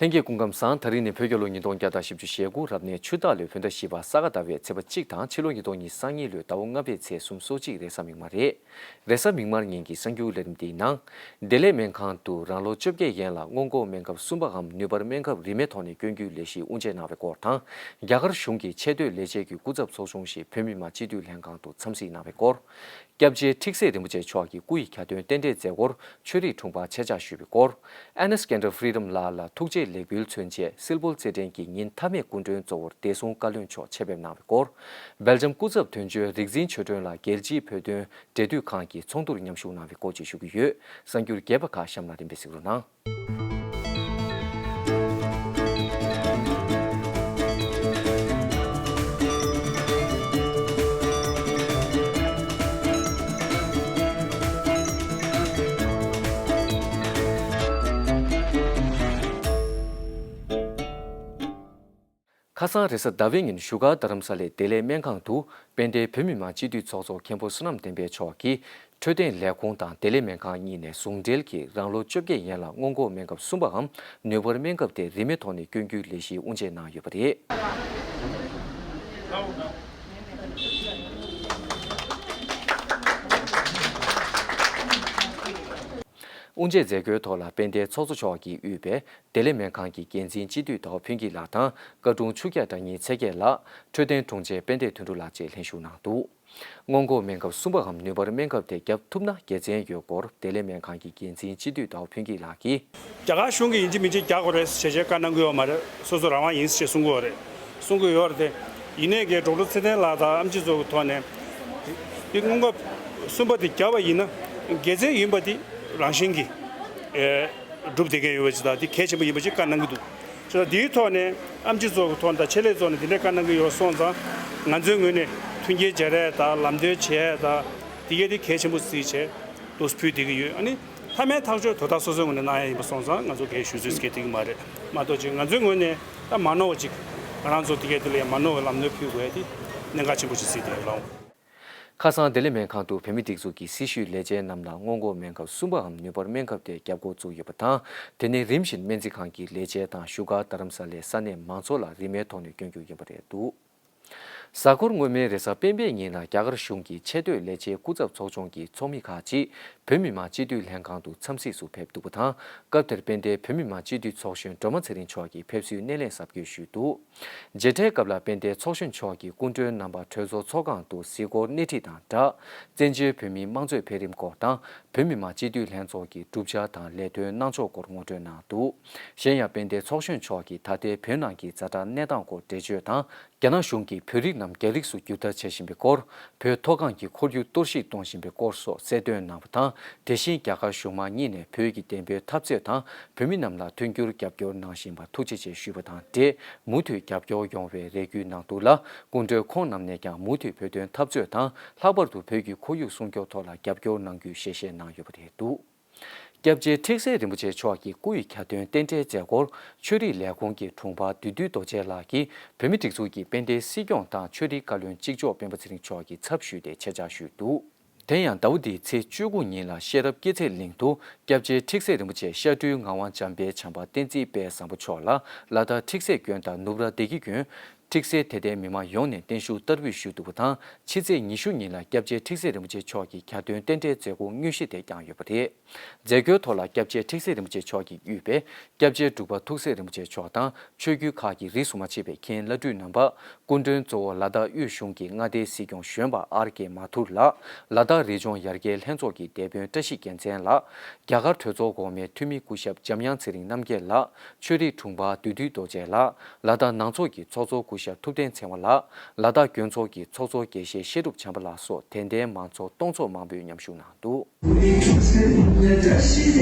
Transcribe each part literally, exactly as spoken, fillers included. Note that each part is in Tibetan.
ལྷན་རྒྱས་སྐུ་ཁམས་བཟང་། ད་རིང་ནི་བོད་རྒྱལ་ལོ་ཉིས་སྟོང་བརྒྱ་དང་བཞི་བཅུ་ཞེ་དགུ་རབ་གནས་ཆུ་སྟག་ལོའི་བོད་ཟླ་བཞི་པ་ས་ག་ཟླ་བའི་ཚེས་པ་གཅིག་དང་ཕྱི་ལོ་ཉིས་སྟོང་ཉི་ཤུ་རྩ་གཉིས་ལོའི་ཟླ་བ་ལྔ་པའི་ཚེས་སུམ་ཅུ་སོ་གཅིག་རེས་གཟའ་མིག་དམར་རེད། རེས་གཟའ་མིག་དམར་ཉིན་གྱི་གསར་འགྱུར་ལས་རིམ་འདིའི་ནང་། བདེ་ལེགས་སྨན་ཁང་དུ་རང་ལོ་བཅོ་བརྒྱད་ཡན་ལ་སྔོན་འགོག་སྨན་ཁབ་གསུམ་པའམ་ནུས་པར་སྨན་ཁབ་རིན་མེད་ཐོག་ནས་སྐྱོན་རྒྱུའི་ལས་གཞི་དབུ་འབྱེད་གནང་བའི་སྐོར་དང་། རྒྱ་གར་གཞུང་གི་ཆེས་མཐོའི་ལས་བྱེད་ཀྱི་སྐུ་ཚབ་ཚོགས་ཆུང་ཞིག་བོད་མི་མང་སྤྱི་འཐུས་ལྷན་ཁང་དུ་འཚམས་གཟིགས་གནང་བའི་སྐོར། སྐྱབས་རྗེ་ཁྲིག་སེ་རིན་པོ་ཆེ་མཆོག་གི་སྐུ་ཡི་གྱ་སྟོན་རྟེན་འབྲེལ་མཛད་སྒོར་ཆོས་རིག་དྲུང་འཕར་ཆེད་བཅར་ཞུས་པའི་སྐོར། Anna Skandra Freedom ལགས་ལ་ཐུགས་རྗེ་ལེགས་འབུལ་མཚོན་ཆེད་སིལ་སྤོལ་རྩེད་འགྲན་གྱི་ཉིན་མཐའ་མའི་སྐུ་མགྲོན་གཙོ་བོར་བདེ་སྲུང་བཀའ་བློན་མཆོག་ཆེད་ཕེབས་གནང་བའི་སྐོར། སྦེལ་ཇམ་སྐུ་ཚབ་དོན་གཅོད་རིག་འཛིན་ཆོས་སྒྲོན་ལགས་རྒྱལ་སྤྱིའི་བོད་དོན་འབྲེལ་མཐུད་ཁང་གི་ཚོགས་འདུར་མཉམ་ཞུགས་གནང་བའི་སྐོར་བཅས་ཞུ་གི་ཡོད། གསར་འགྱུར་རྒྱས་པ་ཁག་གཤམ་ལ་རིམ་པས་གཟིགས་རོགས་གནང་། ཁ་སང་རེས་གཟའ་ཟླ་བའི་ཉིན་བཞུགས་སྒར་རྡ་རམ་ས་ལའི་བདེ་ལེགས་སྨན་ཁང་དུ་དཔལ་ལྡན་བོད་མི་མང་སྤྱི་འཐུས་ཚོགས་གཙོ་མཁན་པོ་བསོད་ནམས་བསྟན་འཕེལ་མཆོག་གིས། འཕྲོད་བསྟེན་ལས་ཁུངས་དང་བདེ་ལེགས་སྨན་ཁང་གཉིས་ནས་ཟུང་འབྲེལ་གྱིས་རང་ལོ་བཅོ་བརྒྱད་ཡན་ལ་སྔོན་འགོག་སྨན་ཁབ་གསུམ་པའམ་ནུས་པར་སྨན་ཁབ་དེ་རིན་མེད་ཐོག་ནས་སྐྱོན་རྒྱུའི་ལས་གཞི་དབུ་འབྱེད་གནང་ཡོད་པ་རེད། དབུ་འབྱེད་མཛད་སྒོའི་ཐོག་ལ་དཔལ་ལྡན་ཚོགས་གཙོ་མཆོག་གིས་དབུས་པའི་བདེ་ལེགས་སྨན་ཁང་གི་འགན་འཛིན་སྤྱི་འཐུས་ཟླ་བ་ཕུན་སྐྱིད་ལགས་དང་བཀའ་དྲུང་ཆོས་རྒྱལ་བཀྲ་ཉིན་ཚེ་རྒྱལ་ལགས། འཕྲོད་བསྟེན་དྲུང་ཆེ་དཔལ་ལྡན་དོན་གྲུབ་ལགས་བཅས་ལྷན་ཞུགས་གནང་འདུག་སྔོན་འགོག་སྨན་ཁབ་གསུམ་པའམ་ནུས་པར་སྨན་ཁབ་དེ་བརྒྱབ་ཐུབ་ན་དགེ་མཚན་ཡོད་སྐོར་བདེ་ལེགས་སྨན་ཁང་གི་འགན་འཛིན་སྤྱི་འཐུས་ཟླ་བ་ཕུན་སྐྱིད་ལགས་ཀྱིས། རྒྱ་གར་གཞུང་གིས་ཡིན་གཅིག་མིན་གཅིག་རྒྱག་དགོས་རེད་ཞེས་བྱས་བཀའ་གནང་གི་ཡོད་མ་རེད། སོ་སོ་རང་དབང་ཡིན་ཞེས་གསུང་གི་ཡོད་རེད། གསུང་གི་ཡོད་རེད་དེ། ཡིན་ནའི་གའི་ཌོག་ཊར་ཚེ་བརྟན་ལགས་དང་ཨེམ་ཆི་ཚོ་གི་ཐོག་ནས་འདི་སྔོན་འགོག་གསུམ་པ་འདི་བརྒྱབ་པ་ཡིན་ན་དགེ་མཚན་ཡིན་པ་འདི་རང་བཞིན་གྱིས་ཨེ་སྒྲུབ་བསྡད་མཁན་ཡོད་པ་ཅིག་དང་འདི་གལ་ཆེན་པོ་ཡིན་པ་ཅིག་བཀའ་གནང་གི་འདུག་ཅེས་འདིའི་ཐོག་ནས་ཨེམ་ཆི་ཚོ་གི་ཐོག་དང་ཆེད་ལས་ཚོ་ནས་འདི་འདྲའི་བཀའ་གནང་གི་ཡོད་སོང་ཙང་ང་ཚོའི་ངོས་ནས་མཐུན་རྐྱེན་སྦྱར་ཡས་དང་ལམ་སྟོན་བྱེད་ཡས་དང་འདི་གའི་འདི་གལ་ཆེན་པོ་བརྩིས་བྱས་ཏོག་ཙམ་ཕུལ་བསྡད་ཀྱི་ཡོད། ཨ་ནི་མཐའ་མའི་ཐག་གཅོད་དོ་བདག་སོ་སོའི་ངོས་ནས་གནང་ཡས་ཡིན་པ་སོང་ཙང་ང་ཚོ་གའི་ཞུ་ཚོད་སྐྱེལ་བསྡད་ཀྱི་མ་རེད་མ་གཏོགས་ཅིག་ང་ཚོའི་ངོས་ནས་ད་མ་ནོར་བ་ཅིག་ང་རང་ཚོ་འདི་གའི་འདི་ལ་ཡང་མ་ནོར་བའི་ལམ་སྟོན་ཕུལ་དགོས་ཡས་དེ་གནད་འགག་ཆེན་པོ་ཞིག་བརྩིས་བསྡད་ཡོད་ལགས། ཁ་སང་བདེ་ལེགས་སྨན་ཁང་དུ་བོད་མི་སྒྲིག་འཛུགས་ཀྱི་སྲི་ཞུའི་ལས་བྱེད་རྣམས་ལ་སྔོན་འགོག་སྨན་ཁབ་གསུམ་པའམ་ནུས་པར་སྨན་ཁབ་དེ་བརྒྱབ་འགོ་བཙུགས་ཡོད་པ་དང་། དེ་ནི་རིམ་བཞིན་སྨན་རྩིས་ཁང་གི་ལས་བྱེད་དང་བཞུགས་སྒར་རྡ་རམ་ས་ལའི་ས་གནས་མང་ཚོགས་ལ་རིན་མེད་ཐོག་ནས་སྐྱོན་རྒྱུ་ཡིན་པ་རེད་འདུག་གཟའ་འཁོར་སྔོན་མའི་རེས་གཟའ་སྤེན་པའི་ཉིན་ལ་རྒྱ་གར་གཞུང་གི་ཆེས་མཐོའི་ལས་བྱེད་སྐུ་ཚབ་ཚོགས་ཆུང་གི་ཚོགས་མི་ཁག་ཅིག་བོད་མི་མང་སྤྱི་འཐུས་ལྷན་ཁང་དུ་འཚམས་གཟིགས་སུ་ཕེབས་འདུག་པ་དང་། སྐབས་དེར་དཔལ་ལྡན་བོད་མི་མང་སྤྱི་འཐུས་ཚོགས་གཞོན་སྒྲོལ་མ་ཚེ་རིང་མཆོག་གིས་ཕེབས་བསུའི་སྣེ་ལེན་གཟབ་རྒྱས་ཞུས་འདུག་མཇལ་འཕྲད་སྐབས་ལ་དཔལ་ལྡན་ཚོགས་གཞོན་མཆོག་གིས་སྐུ་མགྲོན་རྣམ་པ་གྲོས་ཚོགས་ཚོགས་ཁང་དུ་གཟིགས་སྐོར་སྣེ་ཁྲིད་དང་སྦྲགས། བཙན་བྱོལ་བོད་མིའི་དམངས་གཙོའི་འཕེལ་རིམ་སྐོར་དང་། བོད་མི་མང་སྤྱི་འཐུས་ལྷན་ཚོགས་ཀྱི་གྲུབ་ཆ་དང་ལས་དོན་གནང་ཕྱོགས་སྐོར་ངོ་སྤྲོད་གནང་འདུག་གཞན་ཡང་དཔལ་ལྡན་ཚོགས་གཞོན་མཆོག་གིས་ད་ལྟའི་བོད་ནང་གི་ཛ་དྲག་གནས་སྟངས་སྐོར་འགྲེལ་བརྗོད་དང་། རྒྱ་ནག་གཞུང་གིས་བོད་རིགས་རྣམས་རྒྱ་རིགས་སུ་བསྒྱུར་ཐབས་བྱེད་བཞིན་པའི་སྐོར། བོད་མཐོ་སྒང་གི་ཁོར་ཡུག་གཏོར་བཤིག་གཏོང་བཞིན་པའི་སྐོར་སོགས་གསལ་སྟོན་གནང་བ་དང་། དེ་བཞིན་རྒྱ་གར་གཞུང་མང་གཉིས་ནས་བོད་ཀྱི་བདེན་པའི་འཐབ་རྩོད་དང་བོད་མི་རྣམས་ལ་མཐུན་འགྱུར་རྒྱབ་སྐྱོར་གནང་བཞིན་པར་ཐུགས་རྗེ་ཆེ་ཞུས་པ་དང་འབྲེལ། མུ་མཐུད་རྒྱབ་སྐྱོར་ཡོང་བའི་རེ་སྐུལ་གནང་འདུག་ལ། སྐུ་མགྲོན་ཁོང་རྣམས་ནས་ཀྱང་མུ་མཐུད་བོད་དོན་འཐབ་རྩོད་དང་ལྷག་པར་དུ་བོད་ཀྱི་ཁོར་ཡུག་སྲུང་སྐྱོབ་ཐོག་ལ་རྒྱབ་སྐྱོར་གནང་རྒྱུའི་ཞལ་བཞེས་གནང་ཡོད་པ་རེད་འདུག་སྐྱབས་རྗེ་ཁྲིག་སེ་རིན་པོ་ཆེ་མཆོག་གི་སྐུ་ཡི་གྱ་སྟོན་རྟེན་འབྲེལ་མཛད་སྒོར་ཆོས་རིག་ལས་ཁུངས་ཀྱི་དྲུང་འཕར་བདུད་འདུལ་རྡོ་རྗེ་ལགས་ཀྱིས་བོད་མི་སྒྲིག་འཛུགས་ཀྱི་དཔལ་ལྡན་སྲིད་སྐྱོང་དང་ཆོས་རིག་བཀའ་བློན་གཅིག་ལྕོགས་སྤེན་པ་ཚེ་རིང་མཆོག་གི་ཚབ་ཞུས་ཏེ་ཆེད་བཅར་ཞུས་འདུག་དེ་ཡང་ཟླ་བ་འདིའི་ཚེས་བཅུ་དགུ་ཉིན་ལ་ཤེས་རབ་སྐྱེད་ཚལ་གླིང་དུ་སྐྱབས་རྗེ་ཁྲིག་སེ་རིན་པོ་ཆེ་ཤ་སྤྲུལ་ངག་དབང་འཇམ་དཔལ་བྱམས་པ་བསྟན་འཛིན་དཔལ་བཟང་པོ་མཆོག་ལ་ལ་དྭགས་ཁྲིག་སེ་དགོན་དང་ནུབ་ར་བདེ་སྐྱིད་དགོན། ཁྲིག་སེ་དད་ལྡན་མི་མང་ཡོངས་ནས་བརྟན་བཞུགས་བསྟར་འབུལ་ཞུས་འདུག་པ་དང་། ཕྱི་ཚེས་ཉི་ཤུ་ཉིན་ལ་སྐྱབས་རྗེ་ཁྲིག་སེ་རིན་པོ་ཆེ་མཆོག་གི་གྱ་སྟོན་རྟེན་འབྲེལ་མཛད་སྒོ་དངོས་གཞི་དེ་བསྐྱངས་ཡོད་པ་རེད། མཛད་སྒོའི་ཐོག་ལ་སྐྱབས་རྗེ་ཁྲིག་སེ་རིན་པོ་ཆེ་མཆོག་གིས་དབུས་པའི་སྐྱབས་རྗེ་འབྲུག་པ་ཐུགས་སྲས་རིན་པོ་ཆེ་མཆོག་དང་ཆོས་བརྒྱུད་ཁག་གི་རིས་སུ་མ་ཆད་པའི་མཁན་བླ་སྤྲུལ་རྣམ་པ། སྐུ་མགྲོན་གཙོ་བོ་ལ་དྭགས་དབུས་གཞུང་གི་མངའ་སྡེའི་སྲིད་སྐྱོང་གཞོན་པ་ཨར་ཀེ་མ་ཐུར་ལགས། ལ་དྭགས་རི་ལྗོངས་ཡར་རྒྱས་ལྷན་ཚོགས་ཀྱི་སྡེ་དཔོན་བཀྲ་ཤིས་རྒྱལ་མཚན་ལགས། རྒྱ་གར་གྲོས་ཚོགས་འོག་མའི་འཐུས་མི་སྐུ་ཞབས་འཇམ་དབྱངས་ཚེ་རིང་རྣམ་རྒྱལ་ལགས། ཆོས་རིག་དྲུང་འཕར་བདུད་འདུལ་རྡོ་རྗེ་ལགས། ལ་དྭགས་ནང་ཚོགས་ཀྱི་ཚོགས་གཙོ་སྐུ་ཞབས་ཐུབ་བསྟན་ཚེ་དབང་ལགས། ལ་དྭགས་དགོན་ཚོགས་ཀྱི་ཚོགས་གཙོ་དགེ་བཤེས་བཤད་སྒྲུབ་བྱམས་པ་ལགས་སོགས་དད་ལྡན་མང་ཚོགས་སྟོང་ཚོ་མང་པོས་མཉམ་ཞུགས་གནང་འདུག་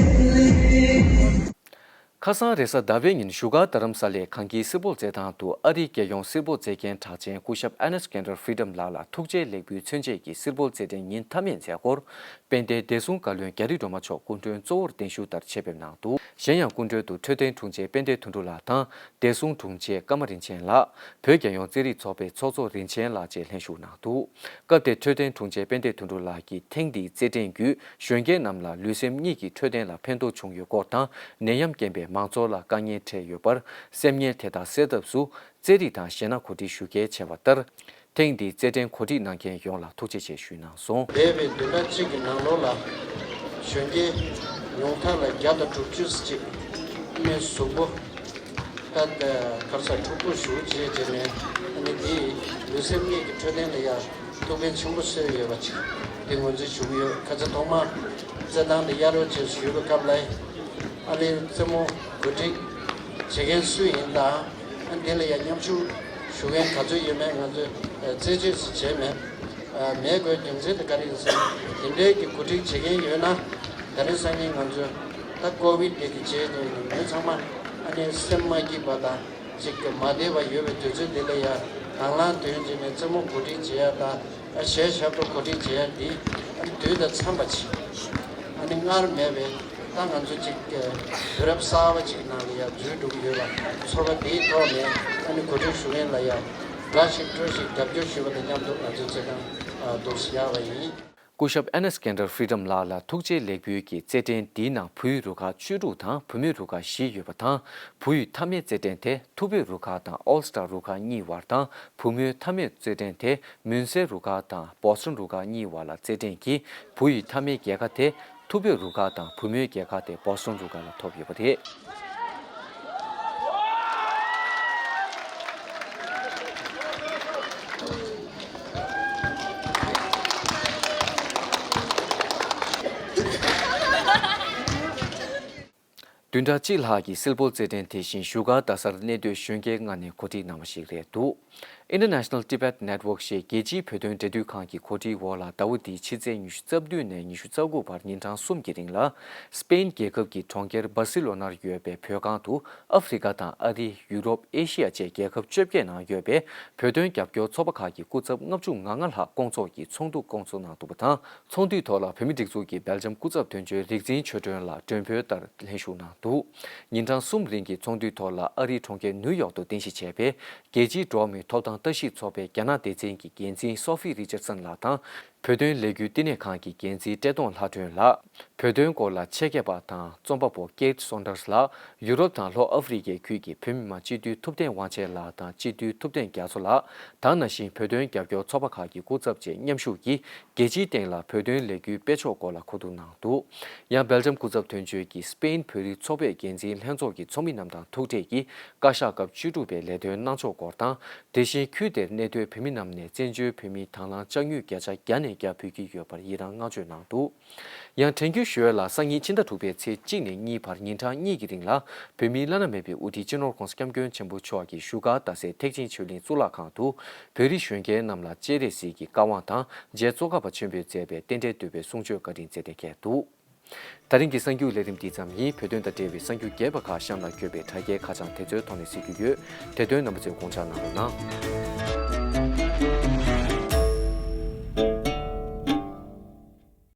ཁ་སང་རེས་གཟའ་ཟླ་བའི་ཉིན་བཞུགས་སྒར་རྡ་རམ་ས་ལའི་གངས་སྐྱིད་སིལ་སྤོལ་རྩེད་ཐང་དུ་ཨ་རིའི་རྒྱལ་ཡོངས་སིལ་སྤོལ་རྩེད་མཁན་གྲགས་ཅན་སྐུ་ཞབས་Anna Skandra Freedom ལགས་ལ་ཐུགས་རྗེ་ལེགས་འབུལ་མཚོན་ཆེད་ཀྱི་སིལ་སྤོལ་རྩེད་འགྲན་ཉིན་མཐའ་མའི་མཛད་སྒོར་ དཔལ་ལྡན་བདེ་སྲུང་བཀའ་བློན་རྒྱ་རི་སྒྲོལ་མ་མཆོག་སྐུ་མགྲོན་གཙོ་བོར་གདན་ཞུ་ལྟར་ཆེད་ཕེབས་གནང་འདུག་གཞན་ཡང་སྐུ་མགྲོན་དུ་འཕྲོད་བསྟེན་དྲུང་ཆེ་དཔལ་ལྡན་དོན་གྲུབ་ལགས་དང་བདེ་སྲུང་དྲུང་ཆེ་ཀརྨ་རིན་ཆེན་ལགས། བོད་རྒྱལ་ཡོངས་རྩེད་རིགས་ཚོགས་པའི་ཚོགས་གཙོ་རིན་ཆེན་ལགས་བཅས་ལྷན་ཞུགས་གནང་འདུག་སྐབས་དེར་འཕྲོད་བསྟེན་དྲུང་ཆེ་དཔལ་ལྡན་དོན་གྲུབ་ལགས་ཀྱིས་ཐེངས་འདིའི་རྩེད་འགྲན་བརྒྱུད་གཞོན་སྐྱེས་རྣམས་ལ་ལུས་སེམས་གཉིས་ཀྱི་འཕྲོད་བསྟེན་ལ་ཕན་ཐོགས་བྱུང་ཡོད་སྐོར་དང་། ནད་ཡམས་རྐྱེན་པས་མང་ཚོགས་ལ་དཀའ་ངལ་འཕྲད་ཡོད་པར། སེམས་ངལ་དེ་དག་སེལ་ཐབས་སུ། རྩེད་རིགས་དང་གཞས་སྣ་གོ་སྒྲིག་ཞུ་གལ་ཆེ་བ་ལྟར། ཐེངས་འདིའི་རྩེད་འགྲན་གོ་སྒྲིག་གནང་མཁན་ཡོངས་ལ་ཐུགས་རྗེ་ཆེ་ཞུས་གནང་སོང་། འདས་པའི་བདུན་ཕྲག་གཅིག་གི་ནང་ལོགས་ལ་གཞོན་སྐྱེས་ཉུང་མཐའ་ལ་བརྒྱ་དང་དྲུག་ཅུ་ཙམ་ཅིག་ནས་གཟུགས་པོ་ད་གར་ས་འཁྲུག་པོ་ཞུ་བྱས་བྱས་ནས་ཨ་ནི་འདིས་ལུས་སེམས་གཉིས་ཀྱི་འཕྲོད་བསྟེན་ལ་ཡང་ཐུགས་ཕན་ཆེན་པོ་གསོས་ཡོད་པ་ཅིག་འདི་ངོས་འཛིན་ཞུ་གི་ཡོད། ཁ་ཚ་ཐོག་མ་རྩེད་ཐང་འདི་གཡར་རོགས་བྱས་ཞུས་པའི་སྐབས་ལ་ཨ་ནི་རྩེད་མོ་གོ་སྒྲིག་བྱེད་མཁན་སུ་ཡིན་དང་། འདི་ལ་ཡང་མཉམ་ཞུགས་ཞུ་མཁན་ག་ཚོད་ཡོད་མེད་ང་ཚོས་རྩད་གཅོད་བྱས་མེད། མེད་དགོས་རྒྱུ་མཚན་དེ་ག་རེ་ཡིན་ཟེར་ན། དེ་འདྲའི་གི་གོ་སྒྲིག་བྱེད་མཁན་ཡོད་ན་ད་རེས་སང་ཉིན་ང་ཚོས་ད་ཀོ་བིད་དེ་གི་རྗེས་དེ་ནི་མི་ཚང་མ་ཨ་ནི་སེམས་མ་སྐྱིད་པ་དང་ཅིག་མ་བདེ་བ་ཡོད་པའི་དུས་ཚོད་འདི་ལ་ཡང་དང་བླངས་དོན་བྱས་ནས་རྩེད་མོ་གོ་སྒྲིག་བྱེད་ཡ་དང་གཞས་ཞབས་བྲོ་གོ་སྒྲིག་བྱེད་ཡ་འདི་ཨ་ནི་དུས་དང་འཚམས་པ་ཅིག་ཨ་ནི་སྔར་མེད་པའི། ད་ང་ཚོ་གཅིག་དུས་རབས་གསར་པ་གཅིག་ནང་ལ་ཡང་འཛུལ་འགྲོ་གི་ཡོད་པ་ཚོར་བ་དེའི་ཐོག་ནས་ཨ་ནི་གོ་སྒྲིག་ཞུ་མཁན་ལ་ཡང་དགའ་ཞིང་སྤྲོ་ཞིང་རྒྱབ་སྐྱོར་ཞུ་བ་དང་མཉམ་དུ་ང་ཚོའི་རྩེད་ཐང་འདུག་སེ་ཡག་པ་ཡིན། སྐུ་ཞབས་ཨེ་ནེ་སི་ཀེན་ཌར་ཧྥི་རི་ཌམ་ལགས་ལ་ཐུགས་རྗེ་ལེགས་འབུལ་གྱི་རྩེད་འགྲན་འདིའི་ནང་བོད་ཡིག་རུ་ཁག་བཅུ་དྲུག་དང་བུད་མེད་རུ་ཁག་བཞི་ཡོད་པ་དང་། བོད་ཡིག་མཐའ་མའི་རྩེད་འགྲན་དེ་ཐུ་བྷོད་རུ་ཁག་དང་ཨོལ་སི་ཊར་རུ་ཁག་གཉིས་བར་དང་། བུ་མོའི་མཐའ་མའི་རྩེད་འགྲན་དེ་མུན་སེལ་རུ་ཁག་དང་བོ་སི་ཊོན་རུ་ཁག་གཉིས་བར་ལ་རྩེད་འགྲན་གྱིས། བོད་ཡིག་མཐའ་མའི་རྒྱལ་ཁ་དེ། ཐུ་བྷོད་རུ་ཁག་དང་བུ་མོའི་རྒྱལ་ཁ་དེ་བོ་སི་ཊོན་རུ་ཁག་ལ་ཐོབ་ཡོད་པ་རེད། བདུན་ཕྲག་གཅིག་ལྷག་གི་སིལ་སྤོལ་རྩེད་འགྲན་དེ་བཞིན་བཞུགས་སྒར་རྡ་སར་གནས་སྡོད་གཞོན་སྐྱེས་ལྔ་ནས་གོ་སྒྲིག་གནང་བ་ཞིག་རེད་འདུག International Tibet Network ཞེས་རྒྱལ་སྤྱིའི་བོད་དོན་འབྲེལ་མཐུད་ཁང་གི་གོ་སྒྲིག་འོག་ལ་ཟླ་བ་འདིའི་ཕྱི་ཚེས་ཉི་ཤུ་རྩ་བདུན་ནས་ཉི་ཤུ་རྩ་དགུ་བར་ཉིན་གྲངས་གསུམ་གྱི་རིང་ལ་སི་པེན་རྒྱལ་ཁབ་ཀྱི་གྲོང་ཁྱེར་སྦར་སི་ལོ་ནར་ཡོད་པའི་བོད་ཁང་དུ་ཨ་ཧྥེ་རི་ཀ་དང་ཨ་རི། ཡུ་རོབ། ཨེ་ཤི་ཡ་བཅས་རྒྱལ་ཁབ་བཅོ་བརྒྱད་ནང་ཡོད་པའི་བོད་དོན་རྒྱབ་སྐྱོར་ཚོགས་པ་ཁག་གི་སྐུ་ཚབ་ལྔ་བཅུ་ང་ལྔ་ལྷག་སྐོང་ཚོགས་ཀྱིས་ཚོགས་འདུ་སྐོང་ཚོགས་གནང་འདུག་པ་དང་། ཚོགས་འདུའི་ཐོག་ལ་བོད་མིའི་སྒྲིག་འཛུགས་ཀྱི་སྦེལ་ཇམ་སྐུ་ཚབ་དོན་གཅོད་རིག་འཛིན་ཆོས་སྒྲོན་ལགས་མགྲོན་འབོད་ལྟར་ལྷན་ཞུགས་གནང་འདུག་ཉིན་གྲངས་གསུམ་རིང་གི་ཚོགས་འདུའི་ཐོག་ལ་ཨ་རིའི་གྲོང་ཁྱེར་ནིའུ་ཡོག་ཏུ་རྟེན་གཞི་བྱས་པའི་རྒྱལ་སྤྱིའི་འགྲོ་བ་མིའི་ཐོབ་ཐང་ལྟ་ཞིབ་ཚོགས་པའི་རྒྱ་ནག་སྡེ་ཚན་གྱི་འགན་འཛིན་སོ་ཧྥི་རི་ཅར་སན་ལགས་དང་། བོད་དོན་ལས་འགུལ་བསྟི་གནས་ཁང་གི་འགན་འཛིན་བཀྲས་མཐོང་ལྷ་སྒྲོན་ལགས། བོད་དོན་སྐོར་ལ་ཆེད་མཁས་པ་དང་རྩོམ་པ་པོ་ཀེ་ཊི་སོན་ཌར་སི་ལགས། ཡུ་རོབ་དང་ལྷོ་ཨ་ཧྥེ་རི་ཀའི་ཁུལ་གྱི་བོད་མི་མང་སྤྱི་འཐུས་ཐུབ་བསྟན་དབང་ཆེན་ལགས་དང་སྤྱི་འཐུས་ཐུབ་བསྟན་རྒྱ་མཚོ་ལགས། དེ་ནང་བཞིན་བོད་དོན་རྒྱབ་སྐྱོར་ཚོགས་པ་ཁག་གི་སྐུ་ཚབ་བཅས་མཉམ་ཞུགས་ཀྱིས་རྒྱལ་སྤྱིའི་སྟེང་ལ་བོད་དོན་ལས་འགུལ་སྤེལ་ཕྱོགས་སྐོར་ལ་གོ་བསྡུར་གནང་འདུག་ཡང་སྦེལ་ཇམ་སྐུ་ཚབ་དོན་གཅོད་ཀྱིས་སི་པེན་བོད་རིགས་ཚོགས་པའི་འགན་འཛིན་ལྷན་ཚོགས་ཀྱི་ཚོགས་མི་རྣམས་དང་ཐུག་འཕྲད་ཀྱིས་བཀའ་ཤག་སྐབས་བཅུ་དྲུག་པའི་ལས་དོན་གནང་ཕྱོགས་སྐོར་དང་། དེ་བཞིན་ཁུལ་དེར་གནས་སྡོད་བོད་མི་རྣམས་ནས་བཙན་བྱོལ་བོད་མིའི་དང་བླངས་དཔྱ་དངུལ་བརྒྱ་ཆ་བརྒྱ་ནས་བརྒྱ་འབུལ་གྱི་ཡོད་པར་ཡི་རངས་བསྔགས་བརྗོད་གནང་འདུག་ཡང་དྲན་སྐུལ་ཞུ་ཡས་ལ་སང་ཉིན་ཕྱི་ཟླ་དྲུག་པའི་ཚེས་གཅིག་ནས་གཉིས་བར་ཉིན་གྲངས་གཉིས་ཀྱི་རིང་ལ་བོད་མིའི་བླ་ན་མེད་པའི་དབུ་ཁྲིད་སྤྱི་ནོར་༸གོང་ས་༸སྐྱབས་མགོན་ཆེན་པོ་མཆོག་གིས་བཞུགས་སྒར་རྡ་སའི་ཐེག་ཆེན་ཆོས་གླིང་གཙུག་ལག་ཁང་དུ་བོད་རིགས་གཞོན་སྐྱེས་རྣམས་ལ་སྤྱན་རས་གཟིགས་ཀྱི་བཀའ་དབང་དང་རྗེ་ཙོང་ཁ་པ་ཆེན་པོས་མཛད་པའི་རྟེན་འབྲེལ་བསྟོད་པའི་གསུང་ཆོས་བཀའ་དྲིན་སྩལ་གནང་གནང་འདུག་ད་རིང་གི་གསར་འགྱུར་ལས་རིམ་འདི་ཙམ་ཡིན། བོད་དོན་དང་འབྲེལ་བའི་གསར་འགྱུར་རྒྱས་པ་ཁག་གཤམ་ལ་འཁོད་པའི་དྲ་རྒྱའི་ཁ་བྱང་དེ་ཚོའི་ཐོག་ནས་གཟིགས་རྒྱུ་ཡོད། དེ་དོན་རྣམ་པ་ཚོས་དགོངས་འཇགས་གནང་རོགས་གནང་།